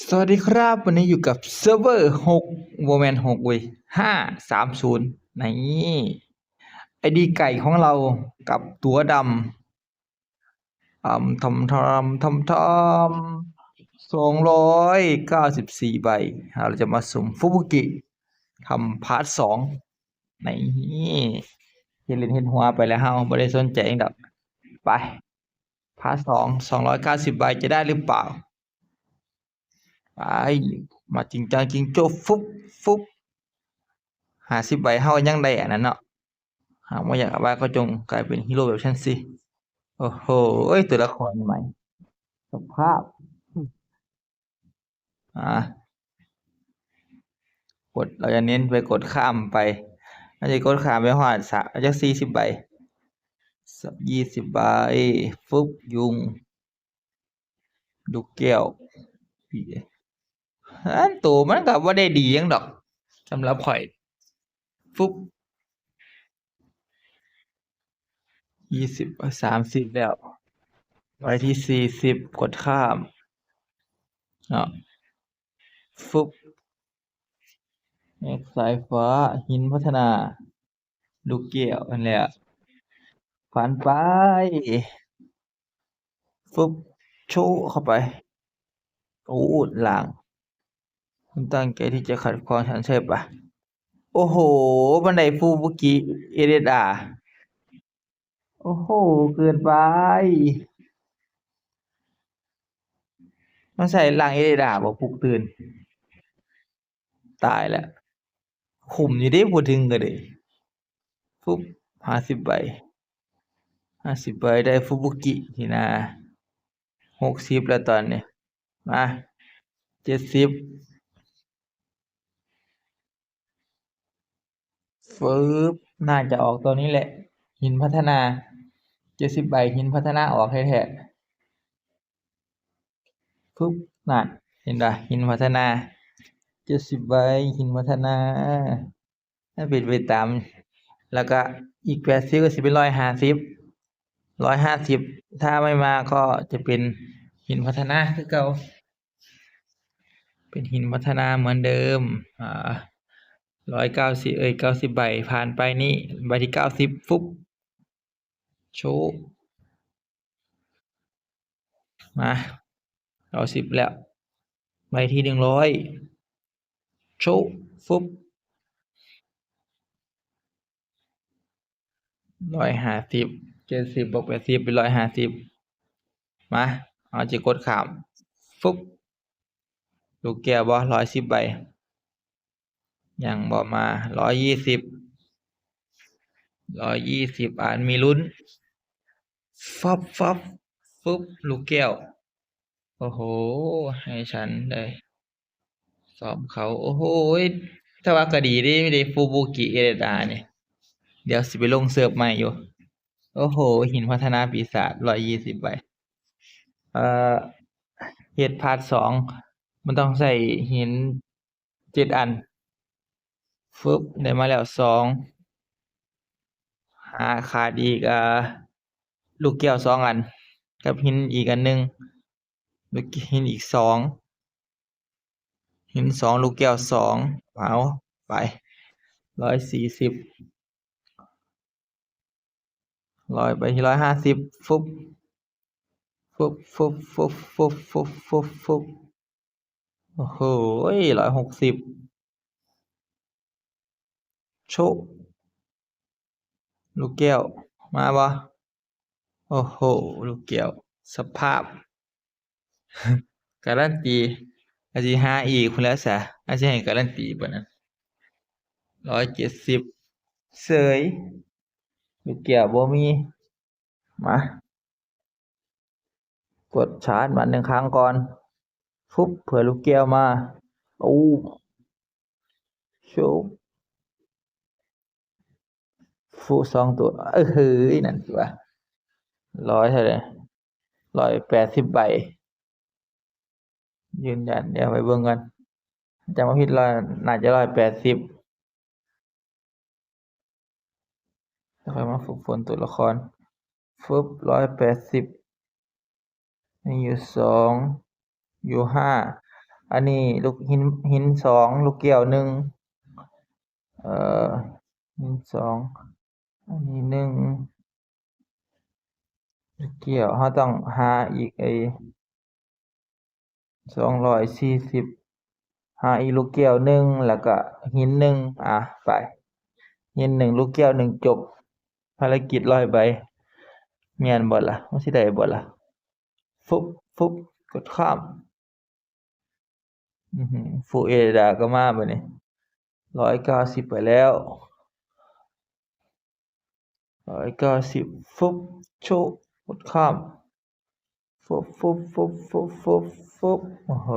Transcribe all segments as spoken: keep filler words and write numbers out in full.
สวัสดีครับ วันนี้อยู่กับเซิร์ฟเวอร์หก บ่แม่นหกเว้ย ห้าสามศูนย์ นี่ ไอดีไก่ของเรากับตัวดำ อ่ำทำทำทำทำ สองร้อยเก้าสิบสี่ ใบ เราจะมาสุ่มฟุบุกิทำพาร์ท สอง นี่ เฮ็ดเล่นเฮ็ดหัวไปแล้ว เฮาบ่ได้สนใจหยังดอก ไป พาร์ท สอง สองร้อยเก้าสิบ ใบ จะได้หรือเปล่า ไป มาจริงจังจริงโจ้ ฟึบ ฟึบ ห้าสิบ ใบ เฮายังได้อันนั้นเนาะ หากบ่อยากเอาไว้ก็จงกลายเป็นฮีโร่แบบฉันสิ โอ้โห เอ้ย ตัวละครใหม่ สภาพ อ่า กด เราจะเน้นไปกดข้ามไป เราจะกดข้ามไปฮอดสะ จัก สี่สิบ ใบ ยี่สิบ ใบ ฟึบ ยุง ลูกแก้ว อันโตมันก็บ่ได้ดีหยังดอก สำหรับข่อย ฟึบ ยี่สิบ สามสิบ แล้ว ใบที่ สี่สิบ กดข้าม เนาะ ฟึบ แม็กสายฟ้า หินพัฒนา ลูกแก้ว นั่นแหละ ผ่านไป ฟึบ โชะเข้าไป โอ้ ล่าง คุณตั้งใจที่จะขัดขวางฉันใช่ปะ โอ้โห มันได้ฟูบุกิ เอสเอสอาร์ โอ้โห เกินไป มันใส่ล่าง เอสเอสอาร์ บ่ ปลุกตื่น ตายแล้ว คุ้มอยู่เด้ พูดถึงก็ได้ ฟึบ ห้าสิบ ใบ ห้าสิบ ใบ ได้ฟูบุกินี่นะ หกสิบ แล้วตอนนี้ มา เจ็ดสิบ ฟึบ น่าจะออกตัวนี้แหละ หินพัฒนา เจ็ดสิบ ใบ หินพัฒนาออกแท้ๆ ฟึบ นั่น เห็นปะ หินพัฒนา เจ็ดสิบ ใบ หินพัฒนา ถ้าเป็นไปตาม แล้วก็อีก แปดสิบ ก็สิเป็น ร้อยห้าสิบ ร้อยห้าสิบ ถ้าไม่มาก็จะเป็นหินพัฒนาคือเก่า เป็นหินพัฒนาเหมือนเดิม อ่า ร้อยเก้าสิบ เอ้ย เก้าสิบ ใบ ผ่านไปนี่ ใบที่ เก้าสิบ ฟึบ โชะ มา เก้าสิบ แล้ว ใบที่ หนึ่งร้อย โชะ ฟึบ ร้อยห้าสิบ เจ็ดสิบ บวก แปดสิบ เป็น ร้อยห้าสิบ มา เอาจะกดข้าม ฟึบ ลูกแก้วบ่ ร้อยสิบ ใบ ยังบ่มา ร้อยยี่สิบ ร้อยยี่สิบ อาจมีลุ้น ฟับ ฟับ ฟึบ ลูกแก้ว โอ้โห ให้ฉันได้ ซ้อมเขา โอ้โห แต่ว่าก็ดีเด้ มีได้ฟูบุกิ เอสเอสอาร์ นี่ เดี๋ยวสิไปลงเซิร์ฟใหม่อยู่ โอ้โห หินพัฒนาปีศาจ ร้อยยี่สิบ ใบ เอ่อ เฮ็ดพาร์ท สอง มันต้องใส่หิน เจ็ด อัน ฟึบ ได้มาแล้ว สอง หาขาดอีก อ่า ลูกแก้ว สอง อัน กับหินอีกอันหนึ่ง ลูกหินอีก สอง หิน สอง ลูกแก้ว สอง เอา ไป ร้อยสี่สิบ ร้อย ไปที่ ร้อยห้าสิบ ฟึบ ฟึบ ฟึบ ฟึบ โอ้โห ร้อยหกสิบ โชะ ลูกแก้ว มาบ่ โอ้โห ลูกแก้ว สภาพ การันตี อาจสิหาอีกพุ้นแหล้วซะ อาจสิให้การันตีปานนั้น ร้อยเจ็ดสิบ เสย ลูกแก้วบ่มี มา กดชาร์จมาหนึ่งครั้งก่อน ฟึบ เผื่อลูกแก้วมา โอ้ โชะ ฟูสองตัว เอ้ย เฮ้ย นั่นสิวะ ร้อยเท่าไหร่ ร้อยแปดสิบ ใบ ยืนยัน เดี๋ยวไปเบิ่งกัน จำบ่ผิด ร้อย น่าจะ ร้อยแปดสิบ แล้วค่อยมาฝึกฝนตัวละคร ฟึบ ร้อยแปดสิบ มีอยู่ สอง อยู่ ห้า อันนี้ลูกหิน หินสอง ลูกแก้วหนึ่ง เอ่อ หินสอง อันนี้หนึ่ง ลูกแก้ว เราต้องหาอีกไอ้ สองร้อยสี่สิบ หาอีกลูกแก้วหนึ่ง แล้วก็หินหนึ่ง อ่ะ ไป หินหนึ่ง ลูกแก้วหนึ่ง จบ ภารกิจร้อยใบ แม่นบ่ล่ะ มันสิได้บ่ล่ะ ฟึบ ฟึบ กดข้าม อื้อหือ ฟูเอเดดาก็มาบัดนี้ ร้อยเก้าสิบ ไปแล้ว ร้อยเก้าสิบ ฟึบ โชะ กดข้าม ฟึบ ฟึบ ฟึบ ฟึบ ฟึบ ฟึบ โอ้โห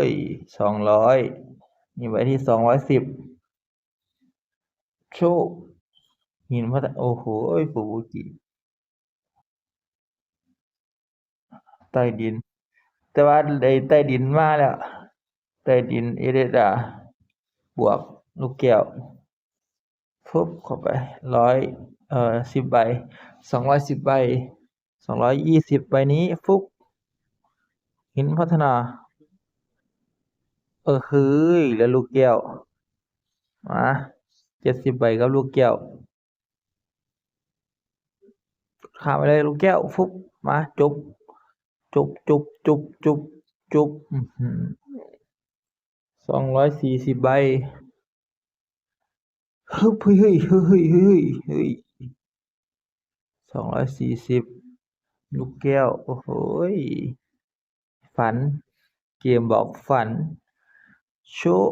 ย สองร้อย นี่ใบที่ สองร้อยสิบ โชะ หินพระ โอ้โหย ฟูบุกิ ใต้ดิน แต่ว่าไอ้ใต้ดินมาแล้ว ใต้ดินเอเดดา บวกลูกแก้ว ฟึบ เข้าไป ร้อย เอ่อ สิบ ใบ สองร้อยสิบ ใบ สองร้อยยี่สิบ ใบนี้ ฟึบ หินพัฒนา เออ เฮ้ย แล้วลูกแก้ว มา เจ็ดสิบ ใบกับลูกแก้ว ข้ามไปเลยลูกแก้ว ฟึบ มา จบ จบ จบ จบ จบ จบ อื้อหือ สองร้อยสี่สิบ ใบ ฮึบ เฮ้ย เฮ้ย เฮ้ย สองร้อยสี่สิบ ลูกแก้ว โอ้โหย ฝัน เกมบอกฝัน โชะ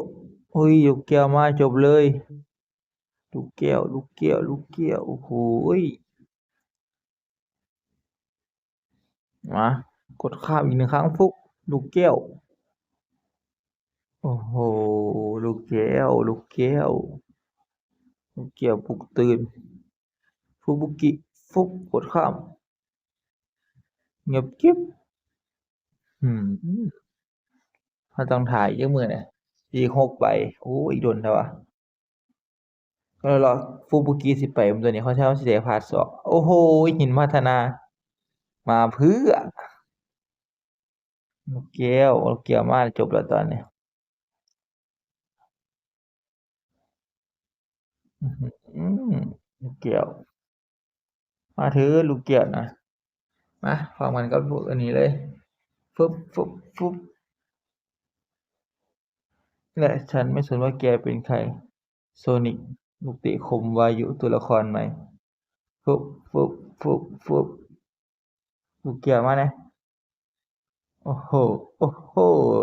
เฮ้ย ลูกแก้วมา จบเลย ลูกแก้ว ลูกแก้ว ลูกแก้ว โอ้โหย มา กดข้ามอีกหนึ่งครั้ง ฟึบ ลูกแก้ว โอ้โห ลูกแก้ว ลูกแก้ว ลูกแก้วปลุกตื่น ฟูบุกิ ฟึบ กดข้าม เงียบกริบ อืม เราต้องถ่ายจักมื้อเนี่ย อีกหกใบ โอ้ อีกโดนแท้วะ ก็รอฟูบุกิสิไป มันตัวนี้เขาใช้ว่าสิได้พาร์ทสอง โอ้โห หินพัฒนา มาเพื่อ ลูกแก้ว ลูกแก้วมา จบแล้วตอนนี้ อื้อหือ ลูกแก้ว มาเถอะลูกแก้วนะ มา พร้อมกันกับลูกอันนี้เลย ฟึบ ฟึบ ฟึบ และฉันไม่สนว่าแกเป็นใคร โซนิก ลูกเตะคมวายุ ตัวละครใหม่ ฟึบ ฟึบ ฟึบ ฟึบ ลูกแก้วมานะ โอ้โห โอ้โห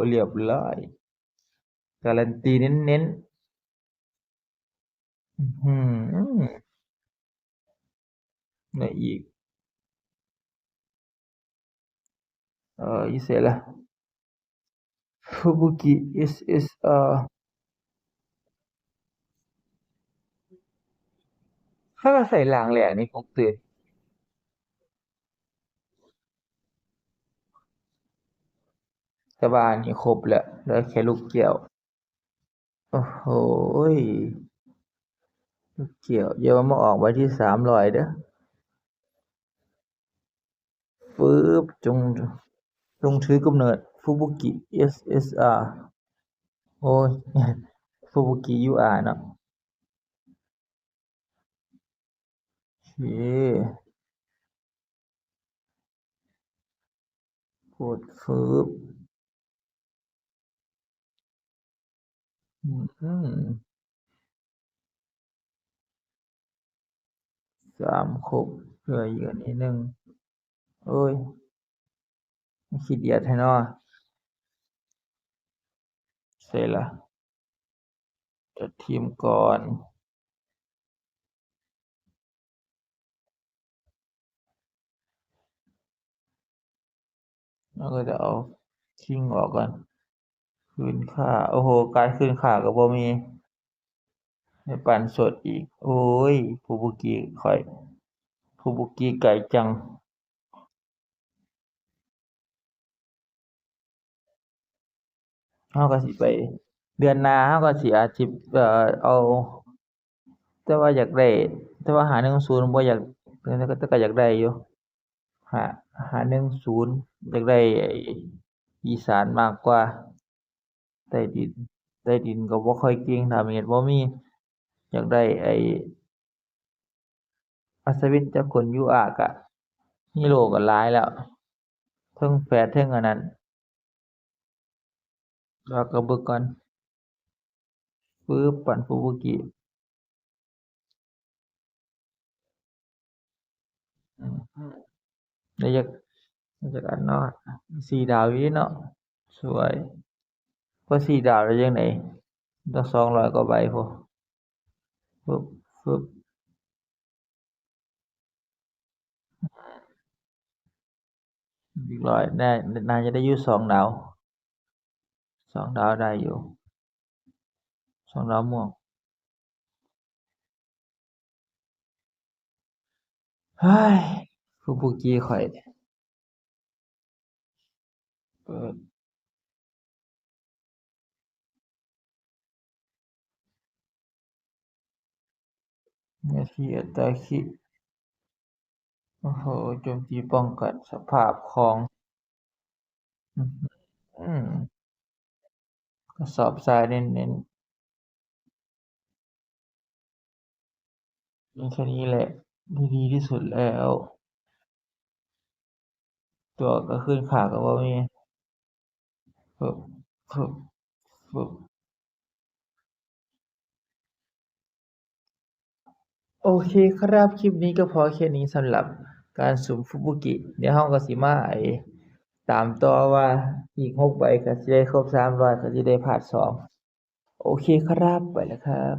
เรียบร้อย การันตีเน้นๆ อื้อหือ ไหนอีก เอ่อ อยู่ไสล่ะ ฟูบุกิ เอส เอส อาร์ ถ้าเราใส่รางแหลกนี่คงตื่น แต่ว่าอันนี้ครบแล้ว เหลือแค่ลูกแก้ว โอ้โหย ลูกแก้ว อย่าว่ามาออกใบที่สามร้อยเด้อ ฟึบ จง จงถือกำเนิด ฟูบุกิ เอส เอส อาร์ โอ้ย ฟูบุกิ ยู อาร์ เนาะ โอเค กดฟึบ อืม สามครบ เหลืออีกอันนี้หนึ่ง โอ้ย ขี้เดียดแท้เนาะ ใส่ละ จัดทีมก่อน แล้วก็จะเอาคิงออกก่อน คืนค่า โอ้โห การคืนค่าก็บ่มี ได้ปั่นสดอีก โอ้ย ฟูบุกิ ข้อย ฟูบุกิ ไกลจัง เราก็สิไป เดือนหน้าเราก็สิอาจสิ เอ่อ เอา แต่ว่าอยากได้ แต่ว่าห้าหนึ่งศูนย์บ่อยาก แต่ก็ แต่ก็อยากได้อยู่ ห้า ห้าหนึ่งศูนย์ อยากได้ไอ้อีสานมากกว่า ใต้ดิน ใต้ดินก็บ่ค่อยเก่ง ดาเมจบ่มี อยากได้ไอ้ อัศวินจักรกล ยูอาร์ กะ ฮีโร่ก็หลายแล้ว เทิงแฟดเทิงอันนั้น รอกระเบิกก่อน ปึ๊บ ปั่นฟูบุกิ อืม ได้จัก ได้จักอันเนาะ สี่ดาวอยู่เนาะ สวย พอสี่ดาวแล้วจั่งใด๋ ต้องสองร้อยกว่าใบพุ้น ฟึบ ฟึบ อีกร้อย ได้ น่าจะได้อยู่สองดาว สองดาวได้อยู่ สองดาวม่วง เฮ้ย ฟูบุกิข่อย เปิด เมื่อที่อัตราคิ โอ้โห โจมตีป้องกัน สภาพของ อืม กระสอบทรายเน้นๆ มีแค่นี้แหละ ที่ดีที่สุดแล้ว ตัวก็ขึ้น ขาก็บ่มี ฟึบ ฟึบ ฟึบ โอเคครับ คลิปนี้ก็พอแค่นี้สำหรับการสุ่มฟูบุกิ เดี๋ยวเราก็สิมาไอ้ตามต่อว่าอีกหกใบก็สิได้ครบสามร้อย ก็สิได้พาร์ทสอง โอเคครับ ไปแล้วครับ